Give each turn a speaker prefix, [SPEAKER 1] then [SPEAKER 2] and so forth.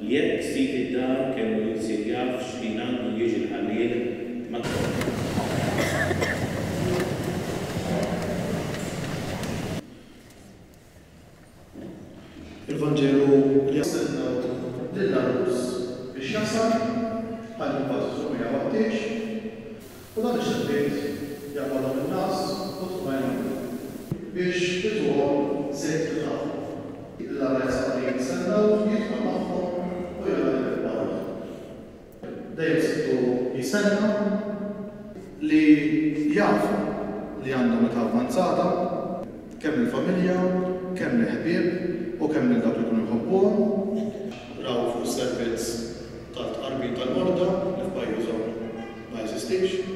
[SPEAKER 1] Li jekk sid id-dar kellu jsir jaf x'ħin għandu jiġi l-ħalliel, ma.
[SPEAKER 2] Il-Vanġelu li jistennew lill-għarus biex jasal, ħalli mbagħad idħlu miegħu għat-tieġ, u dan ix-xebbiet jaqbadhom in-ngħas u tkun għajnuna biex ituhom żejt fil-ħafna. Il-għarajs għaqlin jistennew, jidħol magħhom u jara l-bieb magħluq. Dejjem sibtu jistenna li jafu li għandhom età avvanzata, kemm lill-familja, kemm lill-ħbieb u kemm lil dawk li jkunu jħobbuhom. Raw fuq is-servizz tal-tqarbin tal-morda li f'pajjiżhom ma jeżistix.